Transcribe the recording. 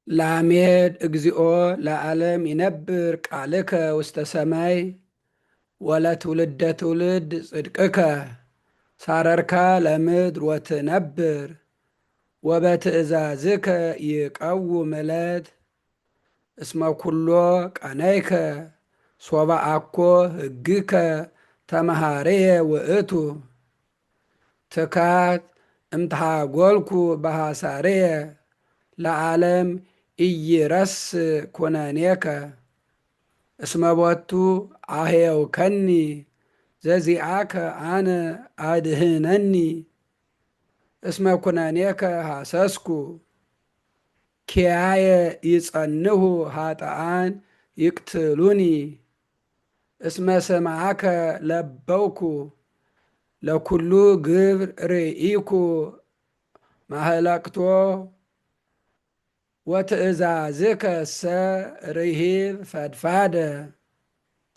ላሜድ እግዚኦ ለዓለም ይነብር ቃልከ ውስተ ሰማይ ወለትውልደ ትውልድ ጽድቅከ ሳረርካ ለምድር ወትነብር ወበትእዛዝከ ይቀውም ዕለት እስመ ኩሎ ቀነይከ ሶበ አኮ ሕግከ ተመሃርየ ውእቱ ትካት እምተሃጐልኩ በሐሳርየ ለዓለም ኢይረስ ኩነኔከ እስመ ቦቱ አህየውከኒ ዘዚአከ አነ አድህነኒ እስመ ኩነኔከ ሐሰስኩ ኪያየ ይጸንሁ ኃጥኣን ይቅትሉኒ እስመ ስምዓከ ለበውኩ ለኩሉ ግብር ርኢኩ ማህለቅቶ ወትእዛዝከሰ ርሂብ ፈድፋደ።